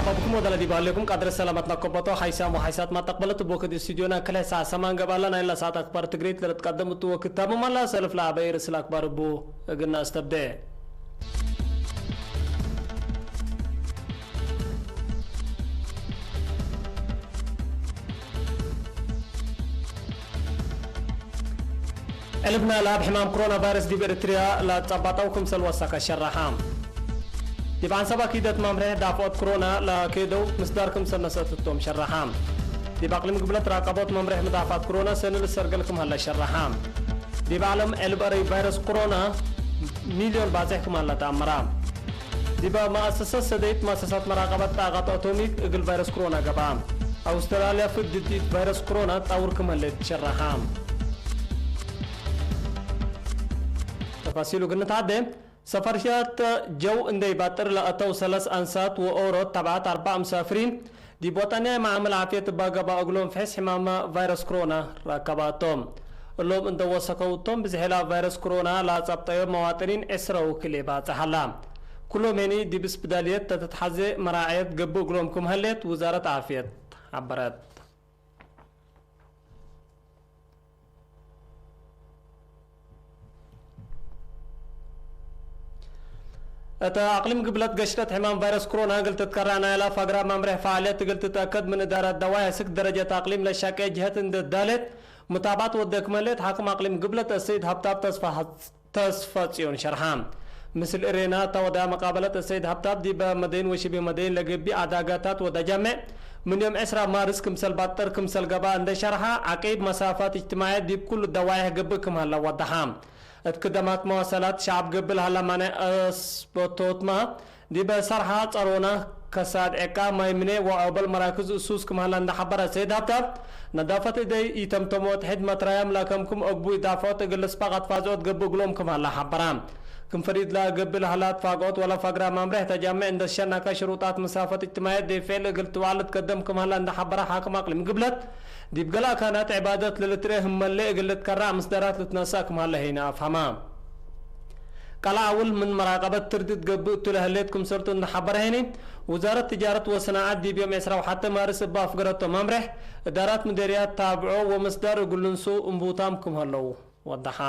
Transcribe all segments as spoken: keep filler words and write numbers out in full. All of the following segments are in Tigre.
ብኩም ወደለ ዲብ ሀሌኩም ቀድር ሰላመት ነከበቶ ሓይሳም ወሓይሳት ማተቅበለት እብ ወክድ ስቱዲዮና ክልኤ ሳዕ ሰማን ገብአለ። ናይላ ሰዓት አክባር ትግሪት ለልትቀደም እቱ ወክድ ታምም አላ። ሰልፍ ለአበይ ርእስ ለአክባር እቡ እግልና አስተብደ። ዕልብና ለአብ ሕማም ክሮና ቫይረስ ዲብ ኤሪትርያ ለአትጸባጠው ክምሰል ወሰከ ሸረሐ። ዲብ ዐንሰባ ኪደት መምሬሕ ዳፍዖት ክሮና ለኬደው ምስዳር ክምሰል ነሰእት እቶም ሸረሐ። ዲብ አቅሊም ግብለት ራቀቦት መምሬሕ ምዳፋት ክሮና ሰኒ ልሰርገል ክም ሀለ ሸረሐ። ዲብ ዐለም ዕልብ አረይ ቫይረስ ክሮና ሚልዮን ባጽሕ ክም ሀለ ተአመራ። ዲበ መአሰሰት ሰደይት መአሰሳት መራቀበት ጣቀት አቶሚክ እግል ቫይረስ ክሮና ገብአ። አውስትራልያ ፍድ ድድ ቫይረስ ክሮና ጣውር ክም ህሌት ሸረሐ። ተፋሲሉ ግንት ዐዴ፣ ሰፈርሻት ጀው እንዴ ባጥር ለአተው ሰለስ አንሳት ወኦሮት ተብዓት አርበዕ ምሳፍሪን ዲብ ወጠንያይ መዓምል ዓፍየት እባ ገብአ እግሎም ፍሕስ ሕማመ ቫይረስ ክሮና ረከባቶም። እሎም እንደ ወሰከው እቶም ብዝሔላ ቫይረስ ክሮና ለአጸብጠዮም መዋጥኒን ዕስረ ወክልኤ ባጽሕ ሀላ። ኩሎም ሄኒ ዲብ ስፕዳልየት ተትትሐዜ መራዐየት ገብእ እግሎም ክም ሀሌት ውዛረት ዓፍየት ሐበረት። እተ አቅሊም ግብለት ገሽለት ሕማም ቫይረስ ክሮና እግል ትትከረዕ ናይላ ፈግራ መምሬሕ ፈዓልየት እግል ትትአከድ ምን እዳረት ደዋይ አስክ ደረጀት አቅሊም ለሻቄ ጅሀት እንዴ ዳሌት ሙታብዐት ወዴ ክመ ህሌት ሓክም አቅሊም ግብለት አሰይድ ሀብታብ ተስፋ ተስፈጽዮን ሸርሐ። ምስል እሬና እተ ወደያ መቃበለት አሰይድ ሀብታብ ዲበ መደይን ወሽቤ መደይን ለገብእ አዳጋታት ወደጃሜዕ ምን ዮም ዕስራ ማርስ ክምሰል ባጥር ክምሰል ገብአ እንዴ ሸርሐ ዐቂብ መሳፋት እጅትማዕየት ዲብ ኩሉ ደዋይሕ ገብእ ክም ሀለ ወደሐ። እት ክደማት መዋሰላት ሸዐብ ገብእ ለሀላ ማንዕ አስበቶትመ፣ ዲበ ሰርሐ ጸሮና፣ ከሳድ ዔቃ፣ ማይ ምኔ ወዖበል መራክዝ እሱስ ክም ሀላ እንደ ሐበረ ሰይድ ሀብታብ፣ ነዳፈት እደይ ኢተምተሞት ሕድ መትራያም ላከምኩም አግቡ ኢዳፈዖት እግል ልስበቅ አትፋዝዖት ገብእ እግሎም ክም ሀላ ሐበረ። ክም ፈሪድ ለገብእ ለሀላ አትፋግዖት ወለ ፈግራ መምሬሕ ተጃሜዕ እንደ ሸናከ ሽሩጣት መሳፈት እጅትማዕየት ዴ ፍዕል እግል ትውዓል ልትቀደም ክም ሀላ እንደ ሐበረ ሓክም አቅሊም ግብለት፣ ዲብ ገሌ አካናት ዕባደት ለልትርኤ ህመሌ እግል ልትከረዕ ምስደራት ልትነሰእ ክም ሀለ ሄነ አፍሀመ። ቀለዐ አውል ምን መራቀበት ትርድት ገብእ እቱ ለህሌት ክምሰልቱ እንደ ሐበረ ሄኒ፣ ውዛረት ትጃረት ወሰናዐት ዲብ ዮም ዕስራ ወሐተ ማርስ እበ አፍገረቶ መምሬሕ፣ እዳራት ምዴርያት ታብዖ ወምስዳር እግል ልንሱ እንቡታም ክም ሀለው ወደሐ።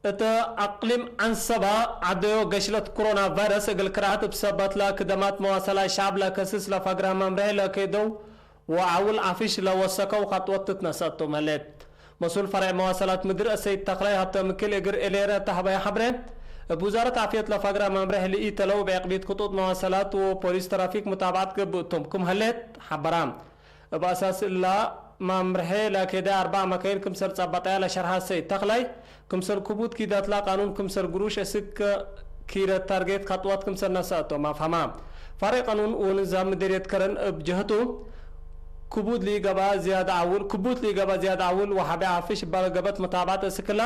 እተ አቅሊም ዐንሰባ ዐደዮ ገሽለት ክሮና ቫይረስ እግል ክርዐት እብ ሰበትለ ክደማት መዋሰላይ ሸዐብ ለከስስ ለፈግረ መምሬሕ ለኬደው ወዐውል አፍሽ ለወሰከው ከጥወት ትትነሰአቶም ህሌት። መስኡል ፈርዕ መዋሰላት ምድር አሰይድ ተክላይ ሀብተምክል እግል ኤሌረ እተ ሀበየ ሐብሬ፣ እብ ውዛረት ዓፍየት ለፈግረ መምሬሕ ለኢተለው እብ ዕቅቢት ክጡጥ መዋሰላት ወፖሊስ ትራፊክ ሙታብዐት ገብእ እቶም ክም ህሌት ሐበራ። እብ አሳስ እላ፣ መምርሔ ለኬደ አርበዕ መካይን ክምሰል ጸበጠያ ለሸርሐ ሰይድ ተክላይ፣ ክምሰል ክቡድ ኪዳትላ ቃኑን ክምሰል ግሩሽ እስክ ኪረት ታርጌት ከጥወት ክምሰል ነሰአቶም አፍሀማ። ፈሬ ቀኑን ወንዛም ምዴርየት ከረን እብ ጀህቱ፣ ክቡድ ሊገባ ዝያድ አውል፣ ክቡት ሊገባ ዝያድ አውል ወሐቤ አፍሽ እባ ለገበት መታብዐት እስክላ፣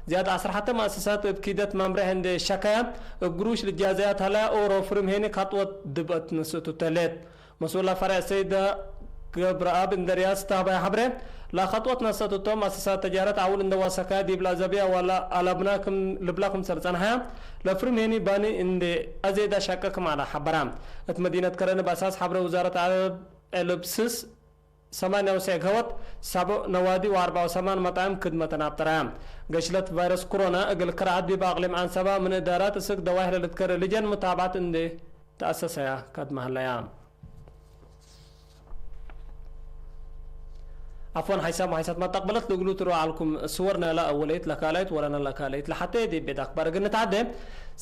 ዝያድ አስር ሐተ መአሰሳት እብ ኪደት መምርሕ እንዴ ሸከያ፣ እብ ግሩሽ ልጃዘያት ሀላ ኦሮ ፍርም ሄኒ ከጥወት ድብአት ንስእቱ ተሌት። መስኡለ ፈርዕ ሰይደ ገብረአብ እንደርያስ ተህባይ ሐብሬ፣ ለከጥወት ነሰአት እቶም መአሰሳት ተጃረት አውል እንደ ዋሰካያ ዲብ ለአዘብያ ወለአለብና ክም ልብላ ክምሰል ጸንሐያ፣ ለፍርም ሄኒ ባኒ እንዴ አዜዳ ሸቀ ክም ዐለ ሐበራ። እት መዲነት ከረን እብ አሳስ ሐብሬ ውዛረት ዐለብ ዕልብ ስስ ሰማንያ ወሰዕ ገወት፣ ሰቡዕ ነዋዲ ወአርበዕ ወሰማን መጣዕም ክድመተን አብጠረያ። ገሽለት ቫይረስ ኮሮና እግል ክርዐት ዲብ አቅሊም ዐንሰባ ምን እዳራት እስክ ደዋይሕ ለልትከሬ ልጀን ሙታብዐት እንዴ ተአሰሰያ ከድመ ሀለያ። አፍወን ሓይሳም ወሓይሳት መተቅበለት ልግሉ ትሮ ዐልኩም። ስወርነ ለአወለይት ለካልአይት ወረነ ለካልአይት ለሐቴ ዲብ ቤት አክባር እግል ንትዐዴ፣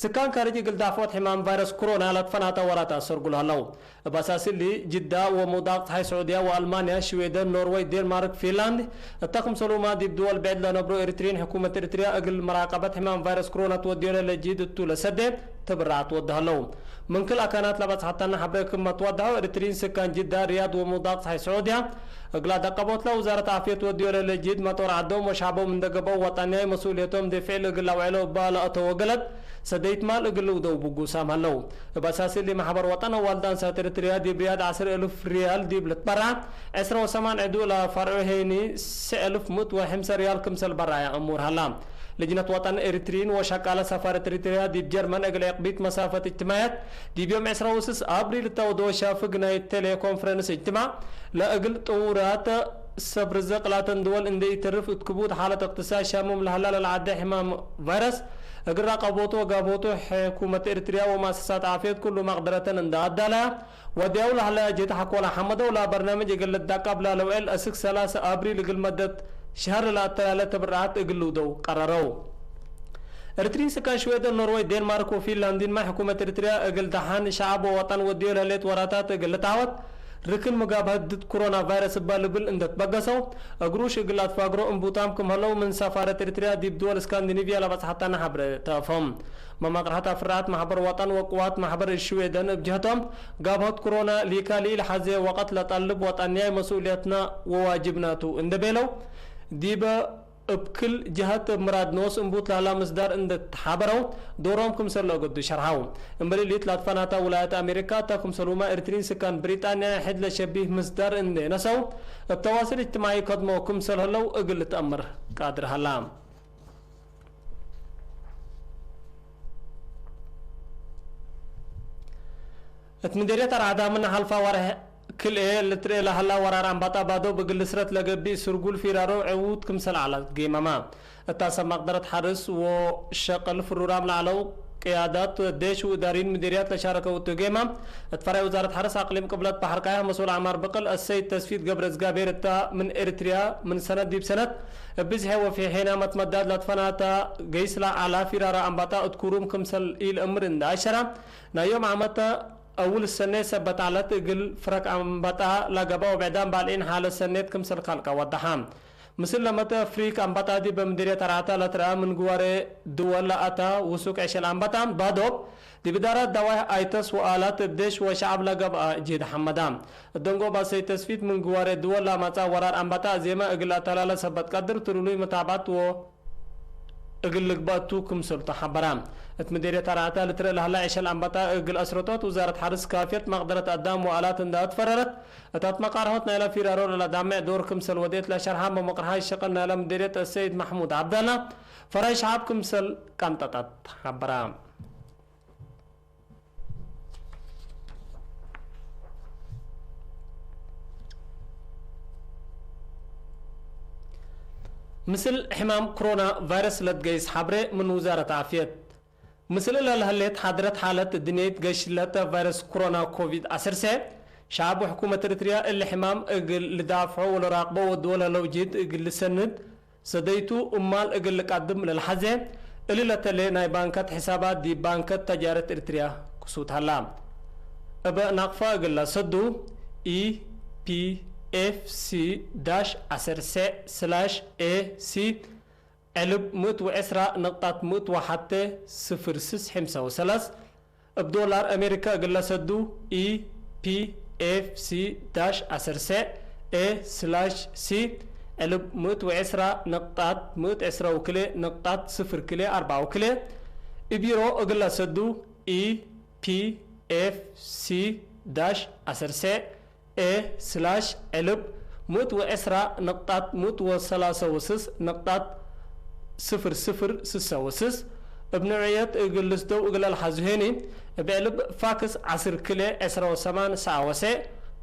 ስካን ካርጅ እግል ዳፍዖት ሕማም ቫይረስ ኮሮና ለትፈናተ ወራት አሰርጉ ለህለው። እብ አሳስ እሊ፣ ጅዳ ወመውዳቅ ጸሓይ ስዑድያ ወአልማንያ፣ ሽዌደን፣ ኖርወይ፣ ዴንማርክ፣ ፊንላንድ፣ እተ ክምሰሉመ ዲብ ድወል ብዕድ ለነብሮ ኤሪትርዪን ሕኩመት ኤሪትርያ እግል መራቀበት ሕማም ቫይረስ ኮሮና ትወድዮ ለለጅህድ እቱ ለሰዴ ትብረዐት ወደ ሀለው። ምን ክል አካናት ለበጽሐተነ ሐብሬ ክም መትወደሐው፣ ኤሪትርዪን ስካን ጅዳ፣ ርያድ ወመውዳቅ ጸሓይ ስዑድያ እግል አደቀቦትለ ውዛረት ዓፍየት ወድዮ ለለጅህድ መጦር ዐዶም ወሸዐቦም እንደ ገብአው ወጠንያይ መስኡልየቶም እንዴ ፍዕል እግል ለአውዕለው እበ ለአተወ ገለድ ሰደይት ማል እግል ልውደው ብጉሳም ሀለው። እብ አሳስ እሊ፣ መሕበር ወጠን አዋልድ አንሳት ኤሪትርያ ዲብ ርያድ ዐስር እልፍ ርያል ዲብ ልትበረዐ፣ ዕስረ ወሰማን ዕዱ ለፈርዑ ሄኒ፣ ሰዕ እልፍ ምእት ወሐምሰ ርያል ክምሰል በረዐ እሙር ሀላ። ልጅነት ወጠን ኤሪትሪን ወሸቃለ ሰፋረት ኤሪትርያ ዲብ ጀርመን እግል ዕቅቢት መሳፈት እጅትማዕያት፣ ዲብ ዮም ዕስራ ወስስ አብሪል እተ ወደወ ሻፍግ ናይ ቴሌኮንፈረንስ እጅትማዕ፣ ለእግል ጥውራት ሰብ ርዘቅ ላተን ድወል እንዴ ኢተርፍ እት ክቡድ ሓለት እቅትሳድ ሻምም ለሀላ ለልዓደ ሕማም ቫይረስ፣ እግል ራቀቦቱ ወጋብሆቱ ሕኩመት ኤሪትርያ ወመአሰሳት ዓፍየት ኩሉ መቅደረተን እንዴ አዳለያ፣ ወድያው ለሀለያ ጅህድ ሐቆለ ሐመደው ለበርናምጅ እግል ልዳቀብ ላለውዕል አስክ ሰላሰ አብሪል እግል መደት ሸሀር ለለአተላለ ተብርዓት እግል ልውደው ቀረረው። ኤሪትሪን ስካን ሽዌደን፣ ኖርወይ፣ ዴንማርክ ወፊንላንድን ማይ ሕኩመት ኤሪትርያ እግል ደሓን ሸዐብ ወወጠን ወድዮ ለህሌት ወራታት እግል ልትዓወት ርክን መጋብሀት ድድ ኮሮና ቫይረስ እባ ልብል እንዴ ትበገሰው፣ እግሩሽ እግል አትፋግሮ እምቡታም ክም ሀለው ምን ሰፋረት ኤሪትርያ ዲብ ድወል እስካንዲኒቭያ ለበጽሐተነ ሐብሬ ተአፎም። መማቅርሐት አፍራዐት ማሕበር ወጠን ወቅዋት ማሕበር ሽዌደን እብ ጀህቶም፣ ጋብሀት ኮሮና ሊካሊ ኢልሐዜ ወቀት ለጠልብ ወጠንያይ መስኡልየትና ወዋጅብና ቱ እንዴ ቤለው፣ ዲበ እብ ክል ጀሀት እብ ምራድ ኖስ እምቡት ለሀላ ምስዳር እንዴ ተሓበረው፣ ዶሮም ክምሰል ለአገዱ ሸርሐው። እምበል እሊት ላትፈናታ ውላየት አሜሪካ እተ ክምሰልሁመ ኤሪትሪን ስካን ብሪጣንያ ሕድ ለሸቢህ ምስዳር እንዴ ነሰው፣ እብ ተዋስል እጅትማዒ ከድሞ ክምሰል ህለው እግል ልትአመር ቃድር ሀላ። እት ምዴርየት አርዓዳ ምነ ሐልፋ ወርሕ ክልኤ ልትርኤ ለሀላ ወራር አንባጣ ባዶብ እግል ልስረት ለገብእ ስርጉል ፊራሮ ዕዉት ክምሰል ዐለ ጌመመ። እታ ሰብ መቅደረት ሐርስ ወሸቅል ፍሩራም ለዐለው ቅያዳት ዴሽ ወእዳሪን ምዴርያት ለሻረከው እቱ ጌመ፣ እት ፈራይ ውዛረት ሐርስ አቅሊም ቅብለት በሐር ቃያ መስኡል ዐማር ብቅል አሰይድ ተስፊት ገብረእዝጋብሔር እታ ምን ኤሪትርያ ምን ሰነት ዲብ ሰነት እብ ብዝሐ ወፊ ሔና መትመዳድ ለትፈናተ ገይስ ለዐላ ፊራረ አንባጣ እት ኩሩም ክምሰል ኢልአምር እንዴ አሸረ፣ ናይ ዮም ዓመት አውል ሰኔት ሰበት ዐለት እግል ፍረክ አንባጣ ለገብአ ወብዕዳም ባልዒን ሓለት ሰኔት ክምሰል ካልቀ ወደሐ። ምስል ለመተ ፍሪክ አንባጣ ዲብ ምድርየት አርዓተ ለትረአ ምን ግዋሬ ድወል ለአታ ውሱክ ዕሸል አንባጣ ባዶብ፣ ዲብ እዳራት ደዋይሕ አይተስ ወአላት እብ ዴሽ ወሸዐብ ለገብአ ጅህድ ሐመዳ። እደንጎ ባሰይ ተስፊት ምን ግዋሬ ድወል ለአመጽአ ወራር አንባጣ አዜመ እግል አተላለ ሰበት ቀድር ትሉሉይ መታብዐት ወ እግል ልግበእ ቱ ክምሰል ቱ ሐበረ። እት ምዴርየት አርዓተ ልትረእ ለሀላ ዕሸል አንባጣ እግል አስረጦት ውዛረት ሐርስ ካፍየት መቅደረት አዳም ወአላት እንዴ አትፈረረት፣ እት አትመቃርሖት ናይለ ፊራሮ ለለዳምዕ ዶር ክምሰል ወዴት ለሸርሐ መመቅርሓይ ሸቅል ናይለ ምዴርየት አሰይድ መሕሙድ ዐብደላ፣ ፈራይ ሸዐብ ክምሰል ቀንጠጠት ሐበረ። ምስል ሕማም ክሮና ቫይረስ ለትገይስ ሐብሬ ምን ውዛረት ዓፍየት። ምስል እለ ለህሌት ሓድረት ሓለት ድኔት ገሽለተ ቫይረስ ክሮና ኮቪድ ዐሰርተ፣ ሸዐብ ወሕኩመት ኤሪትርያ እሊ ሕማም እግል ልዳፍዖ ወለራቅቦ ወድወል ህለው ጅህድ እግል ልሰንድ ሰደይቱ እማል እግል ልቀድም ለልሐዜ፣ እሊ ለተሌ ናይ ባንከት ሕሳባት ዲብ ባንከት ተጃረት ኤሪትርያ ክሱት ሀላ። እበ ናቅፋ እግል ለሰዱ፣ ኢ ፒ ኤፍ ሲ ዳሽ ዐሰርተ ስላሽ ኤ ሲ ዕልብ ምእት ወዕስራ ንቅጣት ምእት ወሐቴ ስፍር ስስ ሕምሰ ወሰለስ፣ እብ ዶላር አሜሪካ እግል ለሰዱ፣ ኢ ፒ ኤፍ ሲ ዳሽ ዐሰርተ ኤ ስላሽ ሲ ዕልብ ምእት ወዕስራ ንቅጣት ምእት ዕስራ ወክልኤ ንቅጣት ስፍር ክልኤ አርበዓ ወክልኤ፣ እብ ዩሮ እግል ለሰዱ፣ ኢ ፒ ኤፍ ሲ ዳሽ ዐሰርተ ኤ ስላሽ ዕልብ ምእት ወዕስራ ንቅጣት ምእት ወሰላሰ ወስስ ንቅጣት ስፍር ስፍር ስሰ ወስስ፣ እብ ንውዕየት እግል ልስደው እግል ለልሐዙ ሄኒ፣ እብ ዕልብ ፋክስ ዐስር ክልኤ ዕስራ ወሰማን ሰ ወሰ፣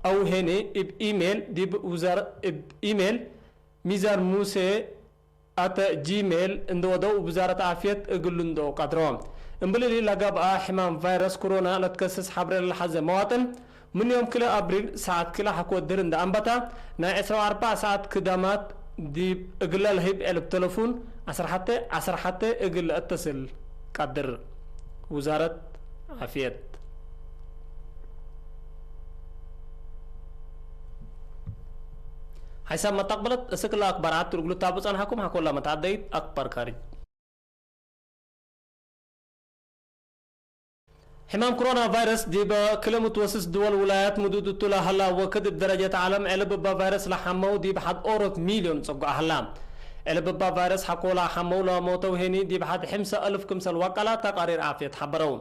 አው ሄኒ እብ ኢሜል ዲብ ውዛር-፣ እብ ኢሜል ሚዛን ሙሴ አተ ጂሜል እንደ ወደው ውዛረት ዓፍየት እግሉ እንደ ቀድሮ። እምብልሊ ለገብአ ሕማም ቫይረስ ኮሮና ለትከስስ ሐብሬ ለልሐዘ መዋጥን፣ ምን ዮም ክልኤ አብሪል ሰዓት ክልኤ ሐቆ ድር እንደ አንበታ፣ ናይ ዕስራ ወአርበዕ ሰዓት ክዳማት ዲብ እግለ ለህይብ ዕልብ ተለፉን ዐስር ሐቴ ዐስር ሐቴ እግል ለአተስል ቀድር። ውዛረት ዓፍየት። ሓይሳብ መተቅብለት እስክ ለአክባር ዐድ ትርጉ ልታቡ ጸንሐኩም ሐኮላ መትዐደይት አክባር ካርጅ። ሕማም ኮሮና ቫይረስ ዲበ ክለ ምትወስስ ድወል ውላያት ምዱድ እቱ ለሀላ ወክድ እብ ደረጀት ዐለም ዕልብ እበ ቫይረስ ለሐመው ዲብ ሐድ ኦሮት ሚልዮን ጸጉዐ ሀላ። ዕልብ እበ ቫይረስ ሐቆላ ሐመው ለሞተው ሄኒ ዲብ ሐድ ሕምሰ አልፍ ክምሰል ወቀላ ተቃሪር ዓፍየት ሐበረው።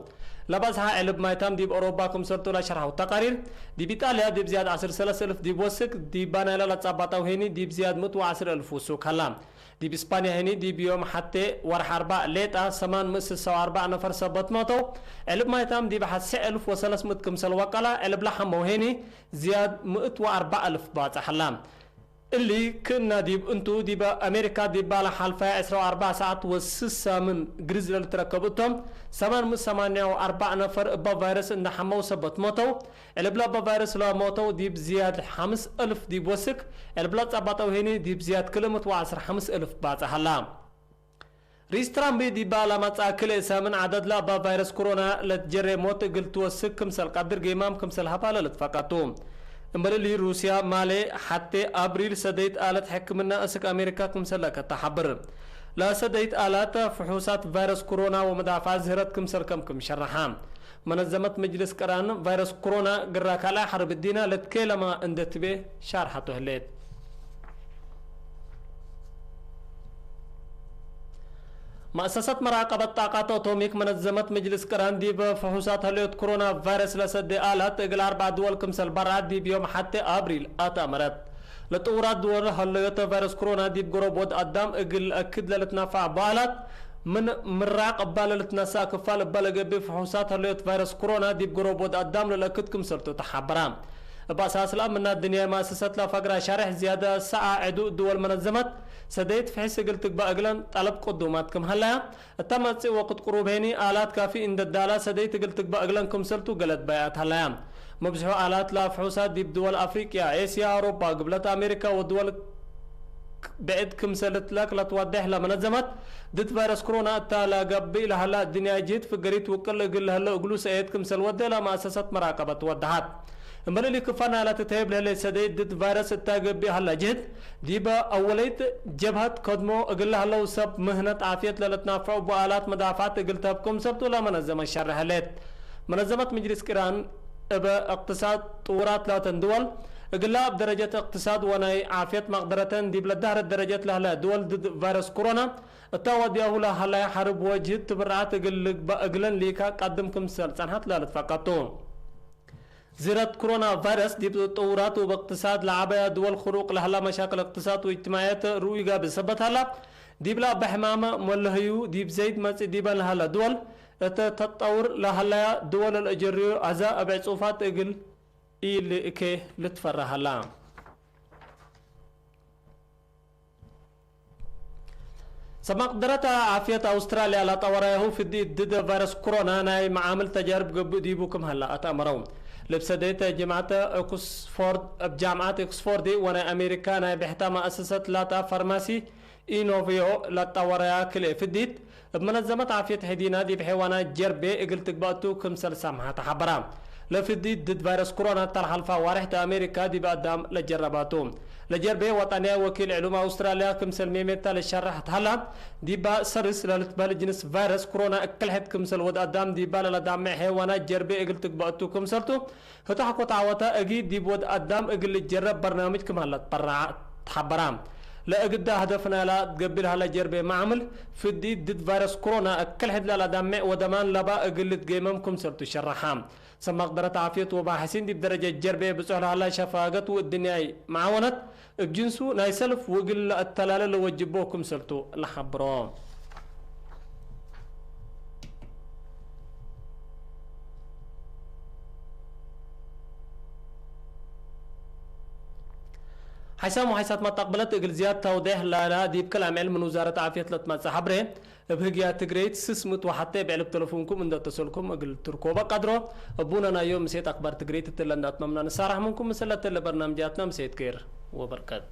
ለበዝሐ ዕልብ ማይታም ዲብ ኦሮባ ክምሰልቱ ለሸርሐው ተቃሪር፣ ዲብ ኢጣልያ ዲብ ዝያድ ዐስር ሰለስ እልፍ ዲብ ወስክ፣ ዲባ ናይለ ለጸባጠው ሄኒ ዲብ ዝያድ ምእት ወዐስር እልፍ ውሱክ ሀላ። ዲብ እስፓንያ ህኒ ዲብ ዮም ሐቴ ወርሕ አርባዕ ሌጣ ሰማን ምእት ስሳ ወአርባዕ ነፈር ሰበት ሞተው። ዕልብ ማይታም ዲብ ሐሴ እልፍ ወሰለስ ምእት ክምሰል ወቀላ፣ ዕልብ ለሐመው ህኒ ዝያድ ምእት ወአርባዕ እልፍ ባጽሕ ሀላ። እሊ ክእና ዲብ እንቱ፣ ዲበ አሜሪካ ዲባ ለሓልፋየ ዕስራ ወአርባዕ ሰዓት ወስሳ ምን ግርዝ ለልትረከብ እቶም፣ ሰማን ምእት ሰማንያ ወአርባዕ ነፈር እበ ቫይረስ እንደ ሐመው ሰበት ሞተው። ዕልብ ለእበ ቫይረስ ለሞተው ዲብ ዝያድ ሐምስ እልፍ ዲብ ወስክ፣ ዕልብ ለጸበጠው ህኒ ዲብ ዝያድ ክልእምት ወዐስር ሐምስ እልፍ ባጽሕ ሀላ። ርኢስ ትራምፕ ዲባ ለመጽአ ክልኤ ሰምን ዐደድ ለእበ ቫይረስ ኮሮና ለትጀሬ ሞት እግል ትወስክ ክምሰል ቀድር ጌማም ክምሰል ሀባ ለልትፈቀቱ። እምበል እሊ ሩስያ ማሌ ሐቴ አብሪል ሰደይት አለት ሕክምና እስክ አሜሪካ ክምሰል ለከ ተሐብር። ለሰደይት አላት ፍሑሳት ቫይረስ ኮሮና ወመዳፍዐት ዝህረት ክምሰል ከም ክም ሸረሐ። መነዘመት መጅልስ ቅራን ቫይረስ ኮሮና ግራ ካልኣይ ሐርብ እዲና ለትኬለመ እንደ ትቤ ሻርሐቱ ህሌት። መአሰሰት መራቀበት ጣቃት አቶሚክ መነዘመት መጅልስ ቅራን ዲብ ፍሑሳት ህልዮት ኮሮና ቫይረስ ለሰዴ አላት እግል አርበዕ ድወል ክምሰል በርዐት ዲብ ዮም ሐቴ አብሪል አትአመረት። ለጥውራት ድወል ሀለዮተ ቫይረስ ኮሮና ዲብ ገሮብ ወድ አዳም እግል ለአክድ ለልትነፈዕ በአላት፣ ምን ምራቅ እባ ለልትነሰእ ክፋል እባ ለገብእ ፍሑሳት ሀለዮት ቫይረስ ኮሮና ዲብ ገሮብ ወድ አዳም ለልአክድ ክምሰልቱ ተሐበረ። እብ አሳስ ለአምናት ድንያይ መአሰሰት ለፈግራ ሻርሕ ዝያደ ሰዓ ዕዱ ድወል መነዘመት ሰደይት ፍሕስ እግል ትግባእ እግለን ጠለብ ቅዱማት ክም ሀለያ፣ እተ መጽእ ወቅት ቅሩብ ሄኒ፣ አላት ካፊ እንደ ዳላ ሰደይት እግል ትግባእ እግለን ክምሰልቱ ገለት ባይአት ሀለያ። መብዝሑ አላት ለፍሑሳት ዲብ ድወል አፍሪቅያ፣ ኤስያ፣ አውሮፓ፣ ግብለት አሜሪካ ወድወል ብዕድ ክምሰልትለክ ለትወዴሕ ለመነዘመት ድድ ቫይረስ ኮሮና እታ ለገብእ ለሀላ እድንያይ ጅህት ፍገሪት ውቅል እግል ለህለ እግሉ ሰእየት ክምሰል ወዴ ለመአሰሰት መራቀበት ወደሐት። እምበል እሊ ክፋል ናይላ ትትሀየብ ለህሌት ሰደይት ድድ ቫይረስ እታ ገብእ ሀላ ጅህት፣ ዲበ አወለይት ጀብሀት ከድሞ እግል ለሀለው ሰብ ምህነት ዓፍየት ለልትናፈዑ በአላት መዳፍዐት እግል ተህብ ክምሰልቱ ለመነዘመት ሸርሕ ህሌት። መነዘመት ምጅልስ ቅራን እበ እቅትሳድ ጥውራት ላተን ድወል፣ እግላ እብ ደረጀት እቅትሳድ ወናይ ዓፍየት መቅደረተን ዲብ ለዳህረት ደረጀት ለህለ ድወል ድድ ቫይረስ ኮሮና እታ ወድያሁ ለሀላይ ሐርብ ወጅህት ትብርዓት እግል ልግበእ እግለን ሊካ ቀድም ክምሰል ጸንሐት ለልትፈቀቱ። ዝረት ኮሮና ቫይረስ ዲብ ጥውራት ወእብ እቅትሳድ ለዐበያ ድወል ክሩቅ ለሀላ መሻክል እቅትሳድ ወእጅትማዕየት ርኡይ ጋብእ ሰበት ሀላ፣ ዲብለ እበ ሕማም መለህዩ ዲብ ዘይድ መጽእ ዲበን ለሀላ ድወል እተ ተጠውር ለሀለያ ድወል ለአጀርዮ አዛ እብ ዕጹፋት እግል ኢልእኬ ልትፈራ ሀላ። ሰብ መቅደረት ዓፍየት አውስትራልያ ለጠወረያሁ ፍዲት ድድ ቫይረስ ኮሮና ናይ መዓምል ተጃርብ ገብእ ዲቡ ክም ሀላ አትአመረው። ልብሰ ደይተ ጅምዓተ ኦክስፎርድ፣ እብ ጃምዓት ኦክስፎርድ ወናይ አሜሪካ ናይ ብሕታ መአሰሰት ላታ ፋርማሲ ኢኖቪዮ ለጠወረያ ክልኤ ፍዲት፣ እብ መነዘመት ዓፍየት ሕዲና ዲብ ሐይዋናት ጀርቤ እግል ትግበእቱ ክምሰል ሳምሐ ተሐበራ። ለፍዲት ድድ ቫይረስ ኮሮና እተ ለሐልፋ ዋርሕት አሜሪካ ዲብ አዳም ለጀረባቱ። ለጀርቤ ወጠንያ ወኪል ዕሉም አውስትራልያ ክምሰል ሜሜታ ለሸረሐት ሀላ፣ ዲባ ሰርስ ለልትበህል ጅንስ ቫይረስ ኮሮና እክል ሕድ ክምሰል ወድ አዳም ዲባ ለለዳምዕ ሐይዋናት ጀርቤ እግል ትግበእቱ ክምሰልቱ፣ ህተ ሐቆ ተዐወተ እጊ ዲብ ወድ አዳም እግል ልጀረብ በርናምጅ ክም ሀለ ተሐበራ። ለእግዳ ህደፍ ናይላ ትገብእ ለሀለ ጀርቤ መዓምል፣ ፍዲት ድድ ቫይረስ ኮሮና እክል ሕድ ለለዳምዕ ወደማን ለባ እግል ልትጌመም ክምሰልቱ ሸረሐ። ሰብ መቅደረት ዓፍየት ወባሕሲን ዲብ ደረጀት ጀርቤ ብጹሕ ለሀላ ሸፋገት ወእድንያይ መዓወነት እብ ጅንሱ ናይ ሰልፍ ወእግል ለአተላለ ለወጅቦ ክምሰልቱ ለሐብሮ። ሓይሳም ወሓይሳት መተቅብለት እግል ዝያድ ተውዴሕ ላላ ዲብ ክል አምዕል ምን ውዛረት ዓፍየት ለትመጽእ ሐብሬ፣ እብ ህግያት ትግሬይት ስስ ምእት ወሐቴ እብ ዕልብ ተለፉንኩም እንደ ተሰልኩም እግል ትርኮበ ቀድሮ። እቡነ ናይ ዮም ምሴት አክባር ትግሬይት እትለ እንደ አትመምና ንሳራሕ ምንኩም። ምስለ እትለ በርናምጃትና ምሴት ኬር ወበርከት።